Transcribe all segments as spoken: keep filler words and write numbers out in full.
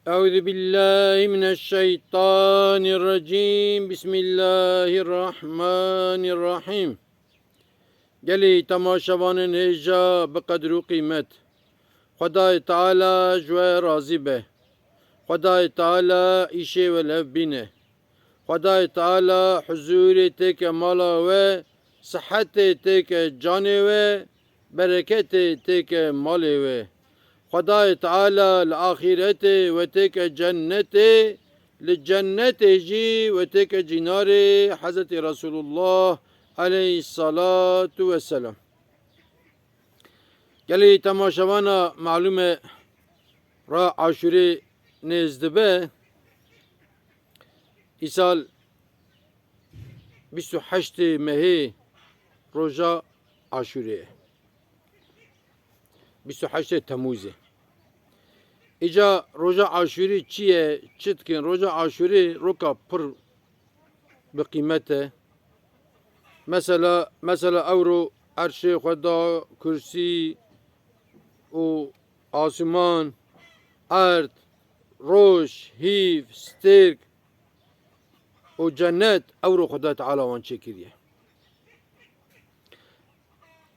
Eûzubillahimineşşeytanirrecîm. Bismillahirrahmanirrahîm. Gelî temaşevanên hêja bi qedir û qîmet. Xwedayê Teala ji we razî be. Xwedayê Teala îşê we li hev bîne. Xwedayê Teala huzûrê têke mala we, sihetê têke canê we, bereketê têke malê we. Xwedayê Teala li axîretê we têke cennetê, li cennetê jî we têke cînarê Hezretî Resulullah aleyhissalatu vesselam. Gelî temaşevana malûm e, ra Aşûrê nêz dibe. Îsal bîst û heştê mehê roja Aşûrê ye. Bîst û heştê Temûzê. Îca roja Aşûrê çi ye, çi dikin? Roja Aşûrê roka pir bi qîmet e. Mesela, mesela ewro erşê Xweda, kursî û asiman, erd, roj, hîv, stêrk û cennet ewro Xweda Teala wan çêkiriye.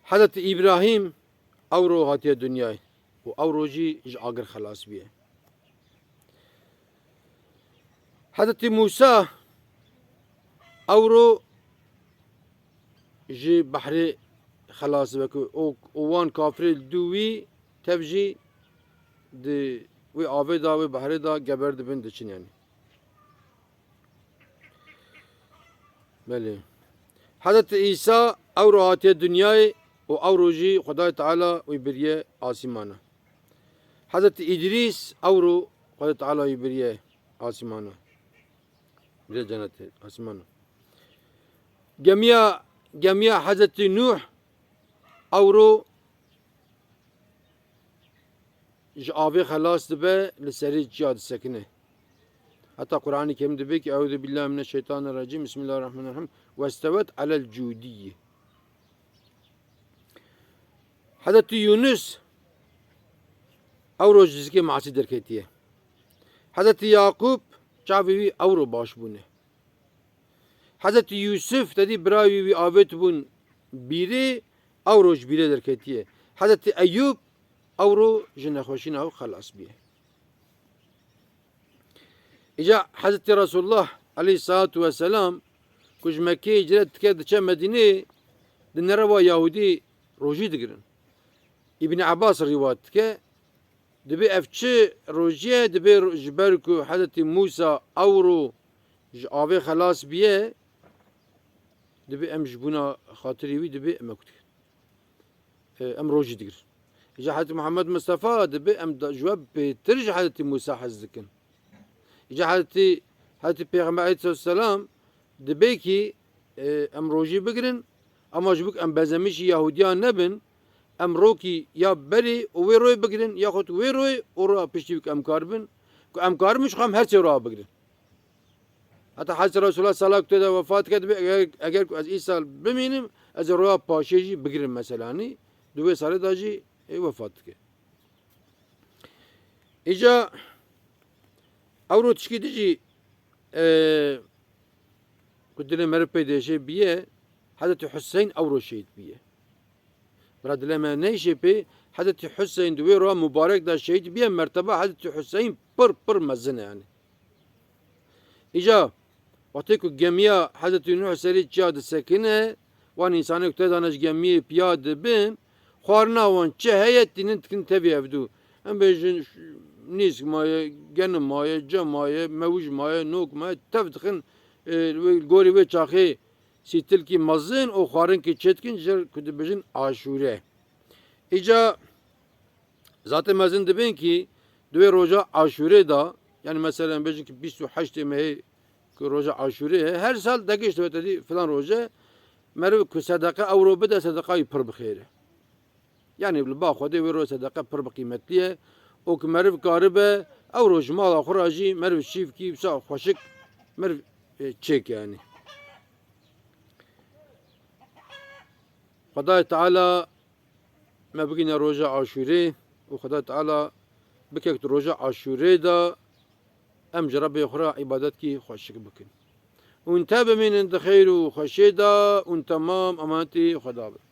Hezretî Îbrahîm ewro hatiye dinyayê û ewro jî ji agir xelas bûye. Hezretî Mûsa ewro ji behrê xelas dibe ku û, û wan kafirê li dû wî tev jî di wê avê de, wê behrê de geber dibin, diçin yanî. Belê. Hezretî Îsa ewro hatiye dinyayê û ewro jî Xwedayê Teala wî biriye asîmana. Hezretî Îdrîs ewro Xwedayê Teala wî biriye asîmana. Biriye cenetê, asîmana. Gemiya, gemiya Hezretî Nûh ewro ji avê xelas dibe, li serê çiya disekine. Heta Qur'anê Kerîm dibê ki, "Eûzubillahimineşşeytanirrecîm, Bismillahirrahmanirrahîm, westewet alel cûdiyyi." Hezretî Yûnus ewro ji zikê masî derketiye. Hezretî Yaqûb çavê wî ewro baş bûne. Hezretî Yûsif, te dî birayê wî avêtibûn bîrê, ewro ji bîrê derketiye. Hezretî Eyûb ewro ji nexweşîna xwe xelas bûye. Îca Hezretî Resulullah aleyhissalatu vesselam ku ji Mekkeyê hicret dike, diçe Medîneyê, di nerewa Yahûdî rojî digirin. Îbn Abbas rîwayet dike, dibê ev çi rojî ye? Dibê ro-, ji ber ku Hezretî Mûsa ewro ji avê xelas bûye, dibê em ji bona xatirê wî dibê em ew dikin. E, em rojî digirin. Îca Hezretî Muhammed Mustafa dibê em da, ji we bêtir ji Hezretî Mûsa hez dikin. Îca Hezretî, Hezretî Pêxember aleyhisselatu vesselam dibê ki, e, em rojî bigirin, ama ji bo ku em bezemîşî Yahûdiyan nebin, em rokî ya berê û wê royê bigirin, yaxud wê royê û roya piştî wî ku em karibin, ku em karibin ji xwe em her sê roya bigirin. Heta Hezretî Resulullah sallallahu aleyhi ve sellem wefat dike, dibê eger, eger ku ez îsal bimînim, ez ê roya paşê jî bigirim meselanî. Di wê salê de jî, e, wefat dike. Îca ewro tişkî din jî, e, ku dilê meriv pê diêşe bûye, Hezretî Huseyn ewro şehîd bûye. Bira dilê me neyşê pê, Hezretî Huseyn di wê roja mubarek de şehîd bûye, merteba Hezretî Huseyn pir, pir mezin e yanî. Îca wextê ku gemiya Hezretî Nuh serê çiya disekine, wan însanê ku tê de ne ji gemiyê piya dibin, xwarina wan çi heye tînin dikin tevî hevdû. Em bêjin ş-, nîsk maye, genim maye, ce maye, mewij maye, nok maye, tev dixin, e, wê, gorî wê çaxê sîtilkî mezin û xwarinkî çêdikin, ji ku dibêjin aşûre. Îca zatê mezin dibên kî di wê roja aşûrê de, yanî mesela em bêjin kî bîst û heştê mehê ku roja aşûrê ye, her sal degişt ve te dî filan roje, meriv ku sedeqe ewro bide, sedeqa wî pir bi xêr e. Yanî li ba Xwedê wê roj sedeqe pir bi qîmetlî ye û ku meriv karibe, ewro ji mala xwe re jî meriv şîvkî wisa xweşik meriv, e, çêke yanî. Xwedayê Teala me bigihîne roja Aşûrê û Xwedayê Teala bike ku di roja Aşûrê de em ji Rebbê xwe re îbadetkî xweşik bikin. Hûn te bimînin di xêr û xweşiyê de, hûn temam emanetî Xweda bin.